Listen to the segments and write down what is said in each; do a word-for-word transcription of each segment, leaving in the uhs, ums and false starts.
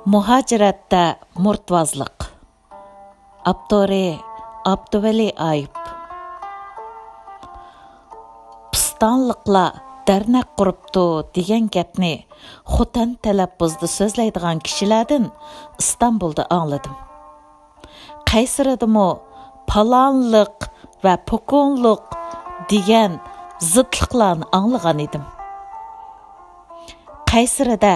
مۇھاجىرەتتە مۇرتۋازلىق. ئاپتورى: ئابدۇۋەلى ئايۇپ. پىستانلىقلار دەرنەك قۇرۇپتۇ دېگەن گەپنى خوتەن تەلەپپۇزدا سۆزلەيدىغان كىشىلەردىن ئىستانبۇلدا ئاڭلىدىم. قەيسىرىدىمۇ پالانلىق ۋە پوكونلۇق دېگەن زىتلىقلارنى ئاڭلىغان ئىدىم. قەيسىرىدە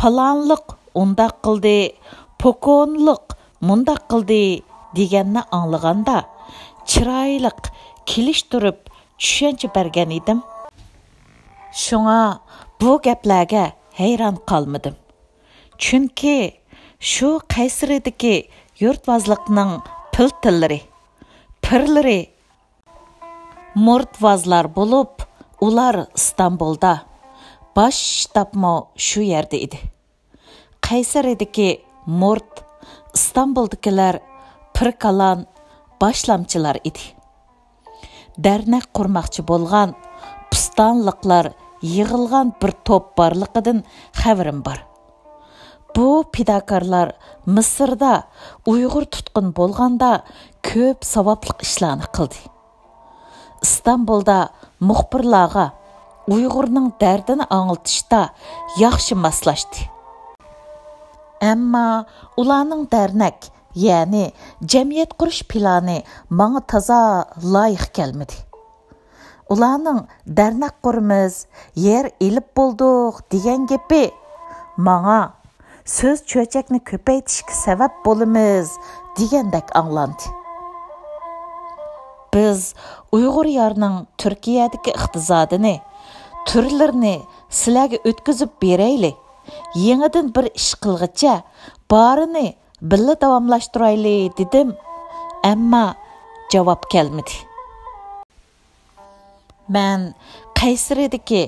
پالانلىق ئۇنداق قىلدى، پوكونلۇق مۇنداق قىلدى دېگەننى ئاڭلىغاندا، چىرايلىق كېلىشتۈرۈپ چۈشەنچە بەرگەن ئىدىم. شۇڭا بۇ گەپلەرگە ھەيران قالمىدىم. چۈنكى شۇ قەيسىرىدىكى يۇرتۋازلىقنىڭ پىلتىلىرى، پىرلىرى مۇرتۋازلار بولۇپ، ئۇلار ئىستانبۇلدا، باش شتابمۇ شۇ يەردە ئىدى. قەيسىرىدىكى مۇرت، ئىستانبۇلدىكىلەر پىركالان، باشلامچىلار ئىدى. دەرنەك قۇرماقچى بولغان پىستانلىقلار يىغىلغان بىر توپ بارلىقىدىن خەۋىرىم بار. بۇ پىداكارلار مىسىردا ئۇيغۇر تۇتقۇن بولغاندا كۆپ ساۋابلىق ئىشلارنى قىلدى. ئىستانبۇلدا مۇخبىرلارغا ئۇيغۇرنىڭ دەردىنى ئاڭلىتىشتا ياخشى ماسلاشتى. ئەمما ئۇلارنىڭ دەرنەك، يەنى جەمئىيەت قۇرۇش پىلانى ماڭا تازا لايىق كەلمىدى. ئۇلارنىڭ دەرنەك قۇرىمىز، يەر ئېلىپ بولدۇق دېگەن گېپى ماڭا سۆز چۆچەكنى كۆپەيتىشكە سەۋەب بولىمىز دېگەندەك ئاڭلاندى. بىز ئۇيغۇر يارنىڭ تۈركىيەدىكى ئىقتىسادىنى، تۈرلىرىنى سىلەرگە ئۆتكۈزۈپ بېرەيلى، يېڭىدىن بىر ئىش قىلغىچە بارىنى بىللە داۋاملاشتۇرايلى دېدىم، ئەمما جاۋاب كەلمىدى. مەن قەيسىرىدىكى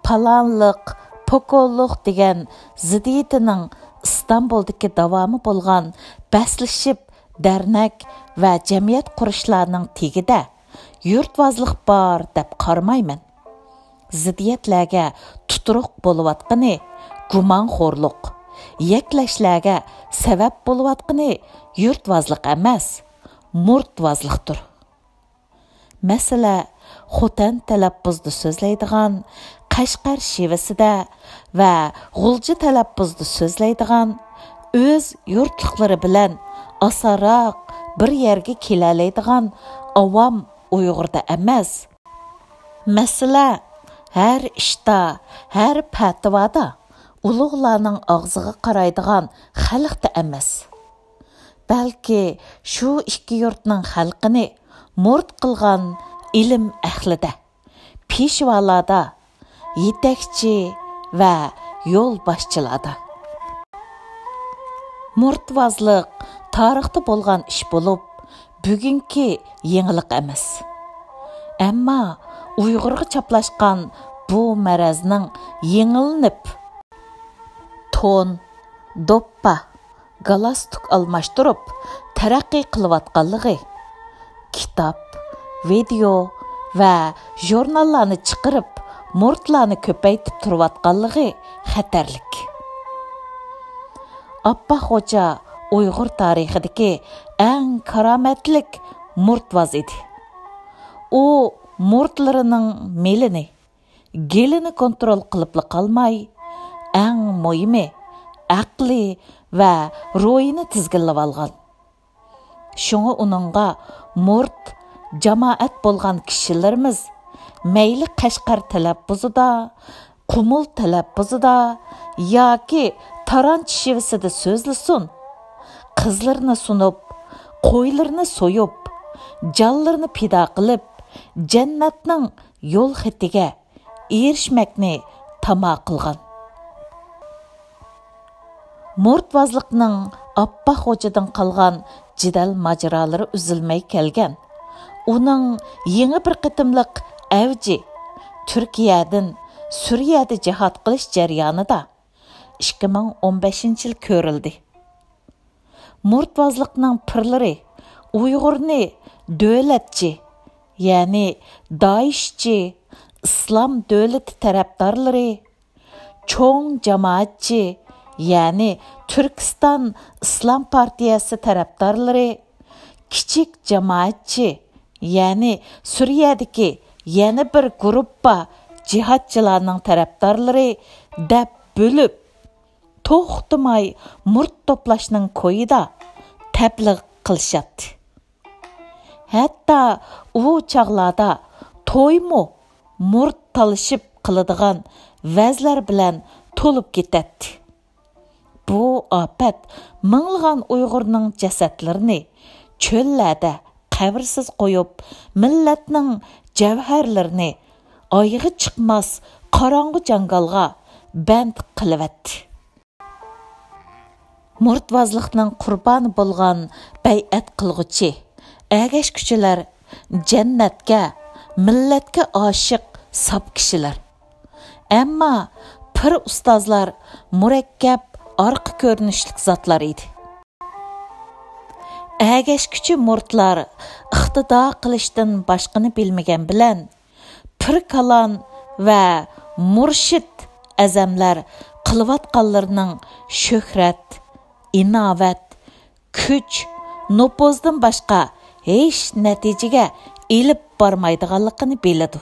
پالانلىق، پوكوللۇق دېگەن زىددىيىتىنىڭ ئىستانبۇلدىكى داۋامى بولغان بەسلىشىپ دەرنەك ۋە جەمئىيەت قۇرۇشلارنىڭ تېگىدە يۇرتۋازلىق بار دەپ قارىمايمەن. زىددىيەتلەرگە تۇتۇرۇق بولۇۋاتقىنى گۇمانخورلۇق، يەكلەشلەرگە سەۋەب بولۇۋاتقىنى يۇرتۋازلىق ئەمەس، مۇرتۋازلىقتۇر. مەسىلە، خوتەن تەلەپپۇزدا سۆزلەيدىغان، قەشقەر شېۋىسىدە ۋە غۇلجا تەلەپپۇزدا سۆزلەيدىغان، ئۆز يۇرتلۇقلىرى بىلەن ئاسانراق بىر يەرگە كېلەلەيدىغان ئاۋام ئۇيغۇردا ئەمەس. مەسىلە، ھەر ئىشتا، ھەر پەتىۋادا ئۇلۇغلارنىڭ ئاغزىغا قارايدىغان خەلقتە ئەمەس. بەلكى شۇ ئىككى يۇرتنىڭ خەلقىنى مۇرت قىلغان ئىلىم ئەھلىدە، پېشۋالاردا، يېتەكچى ۋە يولباشچىلاردا. مۇرتۋازلىق تارىختا بولغان ئىش بولۇپ، بۈگۈنكى يېڭىلىق ئەمەس. ئەمما ئۇيغۇرغا چاپلاشقان بۇ مەرەزنىڭ يېڭىلىنىپ، تون، دوپپا، گالستۇك ئالماشتۇرۇپ تەرەققىي قىلىۋاتقانلىقى، كىتاب، ۋىدېئو ۋە ژۇرناللارنى چىقىرىپ مۇرتلارنى كۆپەيتىپ تۇرۇۋاتقانلىقى خەتەرلىك. ئاپپاق خوجا ئۇيغۇر تارىخىدىكى ئەڭ كارامەتلىك مۇرتۋاز ئىدى. ئۇ مۇرتلىرىنىڭ مېلىنى، گېلىنى كونترول قىلىپلا قالماي، ئەڭ مۇھىمى، ئەقلى ۋە روھىنى تىزگىنلىۋالغان. شۇڭا ئۇنىڭغا مۇرت، جامائەت بولغان كىشىلىرىمىز مەيلى قەشقەر تەلەپپۇزىدا، قۇمۇل تەلەپپۇزىدا ياكى تارانچى شېۋىسىدە سۆزلىسۇن، قىزلىرىنى سۇنۇپ، قويلىرىنى سويۇپ، جانلىرىنى پىدا قىلىپ، جەننەتنىڭ يول خېتىگە ئېرىشمەكنى تاما قىلغان. مۇرتۋازلىقنىڭ ئاپپاق خوجىدىن قالغان جېدەل ماجىرالىرى ئۈزۈلمەي كەلگەن. ئۇنىڭ يېڭى بىر قېتىملىق ئەۋجى تۈركىيەدىن سۈرىيەدە جىھاد قىلىش جەريانىدا ئىككى مىڭ ئون بەشىنچى يىل كۆرۈلدى. مۇرتۋازلىقنىڭ پىرلىرى ئۇيغۇرنى دۆلەتچى، يەنى دائىشچى، ئىسلام دۆلىتى تەرەپدارلىرى، چوڭ جامائەتچى، يەنى تۈركىستان ئىسلام پارتىيەسى تەرەپدارلىرى، كىچىك جامائەتچى، يەنى سۈرىيەدىكى يەنە بىر گۇرۇپپا جىھادچىلارنىڭ تەرەپدارلىرى دەپ بۆلۈپ، توختىماي مۇرت توپلاشنىڭ كويىدا تەبلىغ قىلىشاتتى. ھەتتا ئۇ چاغلاردا تويمۇ مۇرت تالىشىپ قىلىدىغان ۋەزلەر بىلەن تولۇپ كېتەتتى. بۇ ئاپەت مىڭلىغان ئۇيغۇرنىڭ جەسەتلىرىنى چۆللەردە قەبرىسىز قويۇپ، مىللەتنىڭ جەۋھەرلىرىنى ئايىغى چىقماس قاراڭغۇ جاڭگالغا بەند قىلىۋەتتى. مۇرتۋازلىقنىڭ قۇربانى بولغان بەيئەت قىلغۇچى، ئەگەشكۈچىلەر جەننەتكە، مىللەتكە ئاشىق ساپ كىشىلەر. ئەمما پىر ئۇستازلار مۇرەككەپ، ئارقا كۆرۈنۈشلۈك زاتلار ئىدى. ئەگەشكۈچى مۇرتلار ئىقتىدا قىلىشتىن باشقىنى بىلمىگەن بىلەن، پىر كالان ۋە مۇرشىد ئەزەملەر قىلىۋاتقانلىرىنىڭ شۆھرەت، ئىناۋەت، كۈچ، نوپۇزدىن باشقا ھېچ نەتىجىگە ئېلىپ بارمايدىغانلىقىنى بىلىدۇ.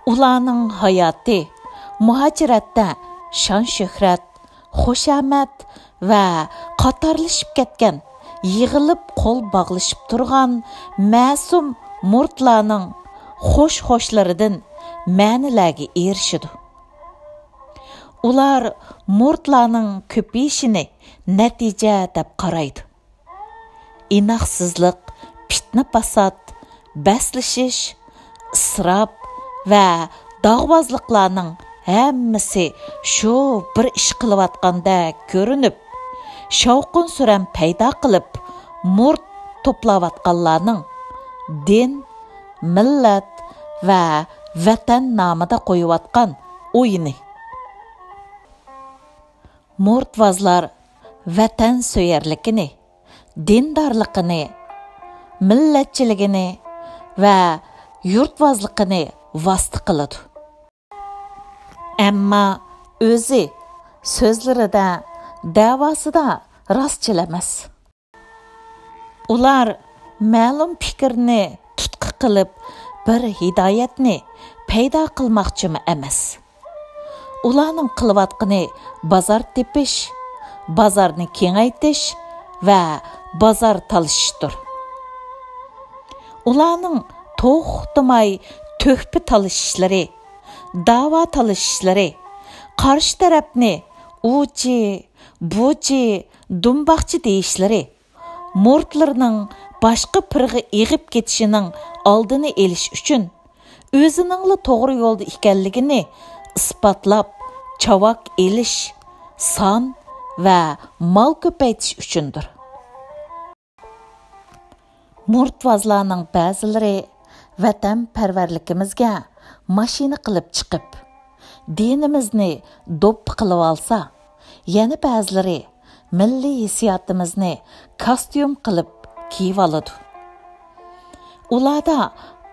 ئۇلارنىڭ ھاياتى مۇھاجىرەتتە شان-شۆھرەت، خۇشامەت ۋە قاتارلىشىپ كەتكەن، يىغىلىپ قول باغلىشىپ تۇرغان مەسۇم مۇرتلارنىڭ خوش-خوشلىرىدىن مەنىلەرگە ئېرىشىدۇ. ئۇلار مۇرتلارنىڭ كۆپىيىشىنى نەتىجە دەپ قارايدۇ. ئىناقسىزلىق، پىتنە-پاسات، بەسلىشىش، ئىسراپ ۋە داغۋازلىقلارنىڭ ھەممىسى شۇ بىر ئىش قىلىۋاتقاندەك كۆرۈنۈپ، شاۋقۇن-سۈرەن پەيدا قىلىپ، مۇرت توپلاۋاتقانلارنىڭ دىن، مىللەت ۋە ۋەتەن نامىدا قويۇۋاتقان ئويۇنى. مۇرتۋازلار ۋەتەنسۆيەرلىكىنى، دىندارلىقىنى، مىللەتچىلىكىنى ۋە يۇرتۋازلىقىنى ۋاسىتە قىلىدۇ. ئەمما ئۆزى سۆزلىرىدە، دەۋاسىدا راستچىل ئەمەس. ئۇلار مەلۇم پىكىرنى تۇتقا قىلىپ، بىر ھىدايەتنى پەيدا قىلماقچىمۇ ئەمەس. ئۇلارنىڭ قىلىۋاتقىنى بازار تېپىش، بازارنى كېڭەيتىش ۋە بازار تالىشىشتۇر. ئۇلارنىڭ توختىماي تۆھپە تالىشىشلىرى، داۋا تالىشىشلىرى، قارشى تەرەپنى ئۇچى، بۇچى، دۇمباقچى دېيىشلىرى، مۇرتلىرىنىڭ باشقا پىرغا ئېغىپ كېتىشىنىڭ ئالدىنى ئېلىش ئۈچۈن، ئۆزىنىڭلا توغرا يولدا ئىكەنلىكىنى ئىسپاتلاپ، چاۋاك ئېلىش، سان ۋە مال كۆپەيتىش ئۈچۈندۇر. مۇرتۋازلارنىڭ بەزىلىرى ۋەتەنپەرۋەرلىكىمىزگە ماشىنا قىلىپ چىقىپ، دىنىمىزنى دوپپا قىلىۋالسا، يەنە بەزىلىرى مىللىي ھېسسىياتىمىزنى كاستيۇم قىلىپ كىيىۋالىدۇ. ئۇلاردا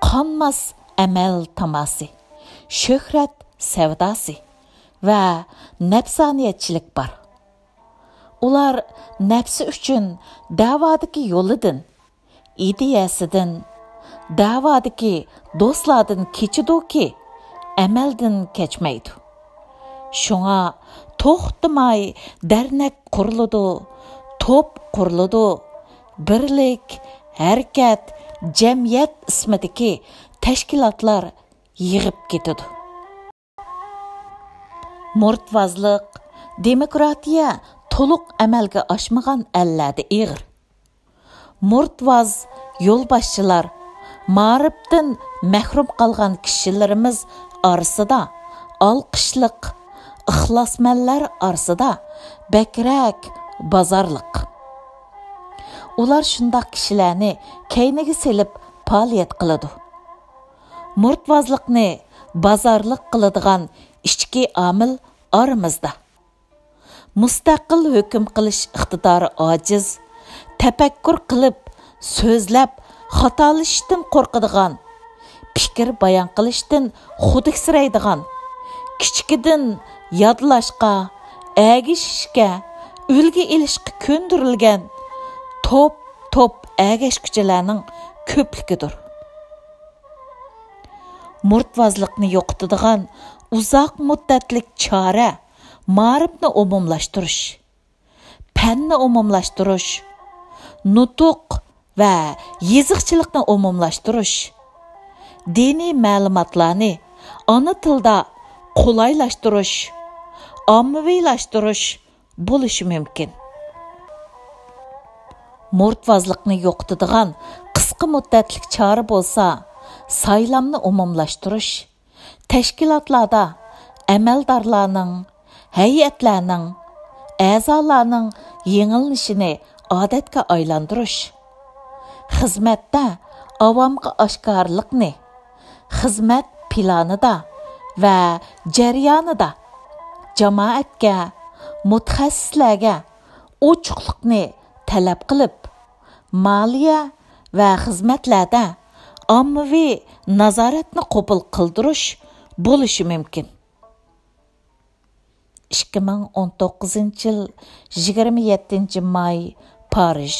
قانماس ئەمەل تاماسى، شۆھرەت سەۋداسى ۋە نەپسانىيەتچىلىك بار. ئۇلار نەپسى ئۈچۈن دەۋادىكى يولىدىن، ئىدىيەسىدىن، دەۋادىكى دوستلاردىن كېچىدۇكى، ئەمەلدىن كەچمەيدۇ. شۇڭا توختىماي دەرنەك قۇرۇلىدۇ، توپ قۇرۇلىدۇ، بىرلىك، ھەرىكەت، جەمئىيەت ئىسمىدىكى تەشكىلاتلار يىغىپ كېتىدۇ. مۇرتۋازلىق، دېموكراتىيە تولۇق ئەمەلگە ئاشمىغان ئەللەردە ئېغىر. مۇرتۋاز يولباشچىلار، مائارىپتىن مەھرۇم قالغان كىشىلىرىمىز ئارىسىدا ئالقىشلىق، ئىخلاسمەنلەر ئارىسىدا بەكرەك بازارلىق. ئۇلار شۇنداق كىشىلەرنى كەينىگە سېلىپ پائالىيەت قىلىدۇ. مۇرتۋازلىقنى بازارلىق قىلىدىغان ئىچكى ئامىل ئارىمىزدا. مۇستەقىل ھۆكۈم قىلىش ئىقتىدارى ئاجىز، تەپەككۇر قىلىپ، سۆزلەپ، خاتالىشىشتىن قورقىدىغان، پىكىر بايان قىلىشتىن خۇدۈكسىرەيدىغان، كىچىكىدىن يادلاشقا، ئەگىشىشكە، ئۈلگە ئېلىشقا كۆندۈرۈلگەن توپ-توپ ئەگەشكۈچىلەرنىڭ كۆپلۈكىدۇر. مۇرتۋازلىقنى يوقىتىدىغان ئۇزاق مۇددەتلىك چارە مائارىپنى ئومۇملاشتۇرۇش، پەننى ئومۇملاشتۇرۇش، نۇتۇق ۋە يېزىقچىلىقنى ئومۇملاشتۇرۇش، دىنىي مەلۇماتلارنى ئانا تىلدا قولايلاشتۇرۇش، ئاممىۋىلاشتۇرۇش بولۇشى مۇمكىن. مۇرتۋازلىقنى يوقىتىدىغان قىسقا مۇددەتلىك چارە بولسا، سايلامنى ئومۇملاشتۇرۇش، تەشكىلاتلاردا ئەمەلدارلارنىڭ، ھەيئەتلەرنىڭ، ئەزالارنىڭ يېڭىلىنىشىنى ئادەتكە ئايلاندۇرۇش، خىزمەتتە ئاۋامغا ئاشكارىلىقنى، خىزمەت پىلانىدا ۋە جەريانىدا جامائەتكە، مۇتەخەسسىسلەرگە ئوچۇقلۇقنى تەلەپ قىلىپ، مالىيە ۋە خىزمەتلەردە ئاممىۋى نازارەتنى قوبۇل قىلدۇرۇش بولۇشى مۇمكىن. ئىككى مىڭ ئون توققۇزىنچى يىل، يىگىرمە يەتتىنچى ماي، پارىژ.